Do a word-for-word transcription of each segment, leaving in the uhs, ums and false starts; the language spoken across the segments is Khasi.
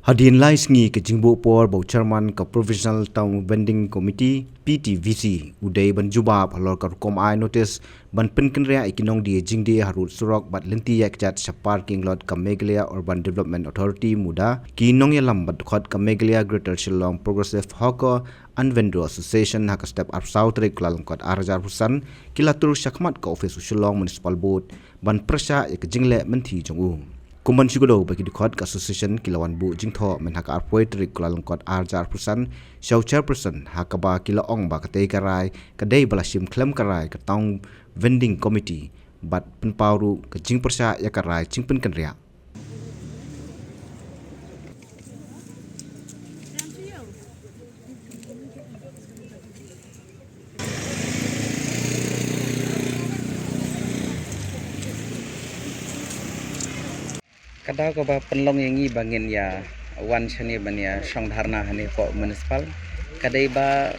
Hadien lai sngi ka jingbuh por ba u chairman ka Provisional Town Vending Committee, P T V C, u dei ban jubab halor ka rukom ai notice ban pynkynriah ïa ki nongdie jingdie harud surok bad lynti ïaid kjat sha parking lot ka Meghalaya Urban Development Authority, MUDA, ki nongïalam bad dkhot ka Meghalaya Greater Shillong Progressive Hawker and Vendor Association ha ka step arphew saw tarik Kyllalyngkot ar hajar arphew san, ki la tur shakhmat ka ophis u Shillong Municipal Board ban pyrshah ïa ka jingleh mynthi jong u. Kum ban shu kdew ba ki dkhot ka association ki la wan buh jingthoh mynha ka arphew tarik Kyllalyngkot ar hajar arphew san sha u chairperson, ha kaba ki la ong ba katei ka rai ka dei ba la shim khlem ka rai ka Town Vending Committee bad pynpaw ruh ka jingpyrshah ïa ka rai jingpynkynriah. Ka daw kaba pynlong ïa ngi ba ngin ïa wan shane ban ïa shong dharna hane hapoh municipal. Ka dei ba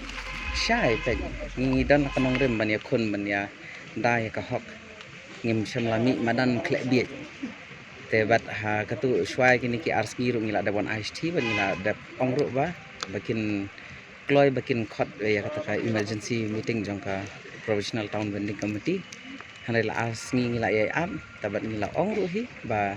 shai peit, ngi don ha ka nongrim ban ïakhun ban ïada ïa ka hok. Ngim shym la mih madan khleh bieit. Te bad ha katu shuwa kine ki ar sngi ruh ngi la dep wan ai shithi bad ngi la dep ong ruh ba, ba kin kloi ba kin khot ïa kata ka emergency meeting jong ka Provisional Town Vending Committee. Hynrei la ar sngi ngi la ïai ap, te bad ngi la ong ruh hi ba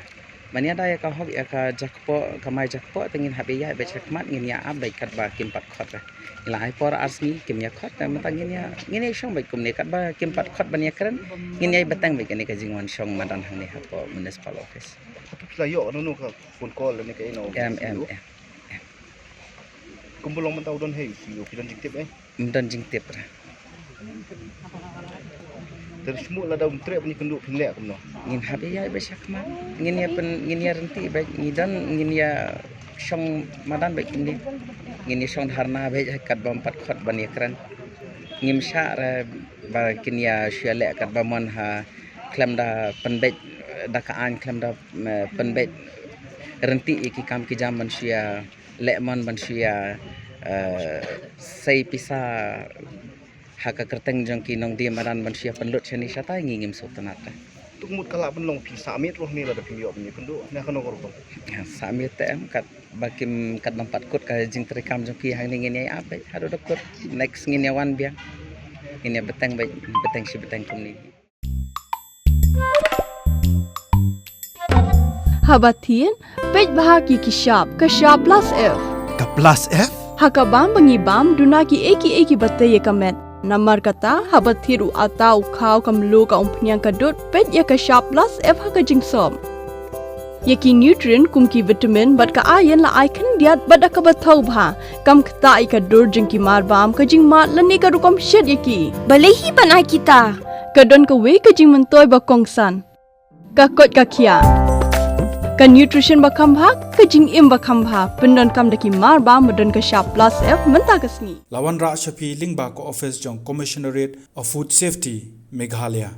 ban ïada ïa ka hok ïa ka jakpoh, ka mai jakpoh, te ngin hap ïai beit shakhmat, ngin ïa ap beit katba kim pat khot re. Ngi la ai por ar sngi kim ïa khot, te mynta ngin ïa, ngin ïa shong beit kumne katba kim pat khot ban ïa kren, ngin ïai bteng beit kane ka jingwan shong madan hangne hapoh municipal office. Hato phi la ïoh kano kano ka phone call ne ka email? Em, em, em. Kumba long mynta u don hei u C E O, phi don jingtip eh? Ym don jingtip re. Te shu mut lada um treh ban ïakynduh phin leh kumno? Ngin hap ïai beit shakhmat. Ngin ïa pyn, ngin ïa ryntih beit, ngi don, ngin ïa shong madan beit kumne. Ngin ïa shong dharna beit katba ym pat khot ban ïa kren. Ngim shah re ba kin ïa shu ïa leh katba mon ha, khlem da pynbeit da ka aiñ, khlem da, eh, pynbeit ryntih ïa ki kam ki jam ban shu ïa leh mon ban shu ïa, eh, sei pisa ha ka kyrteng jong ki nongdie madan ban shu ïa pynlut shane shatai, ngi ngim sngewtynnat re. Te mut ka lah ban long phi sah miet ruh ne lada phim ïoh ban ïakynduh ne kano ka rukom? Sah miet te em, katba kim, katba ym pat kut ka jingtrei kam jong ki hangne ngin ïai ap beit haduh da kut. Next ngin ïa wan biang. Ngin ïa bteng beit, bteng shi bteng kumne. Haba thied, peit bha ïa ki shap, ka shap plus F. Ka plus F? Ha ka bam ba ngi bam, duna kiei kiei kiba tei ïa ka met. Namar kata, haba thied u atta, u khaw, ka mluh, ka umphniang, ka dud, peit ïa ka shap plus F ha ka jingsop. Ïa ki nutrient kum ki vitamin bad ka iron la ai khyndiat bad da kaba thaw bha. Kam ktah ïa ka dur jong ki marbam, ka jingmad lane ka rukom shet ïa ki. Balei hi ban ai kita? Ka don kawei ka jingmyntoi ba kongsan. Ka koit ka khiah. Ka nutrition ba kham bha, ka jingim ba kham bha. Pyndonkam da ki marbam ba don ka shap plus F mynta ka sngi. La wanrah sha phi lyngba ka office jong Commissionerate of Food Safety, Meghalaya.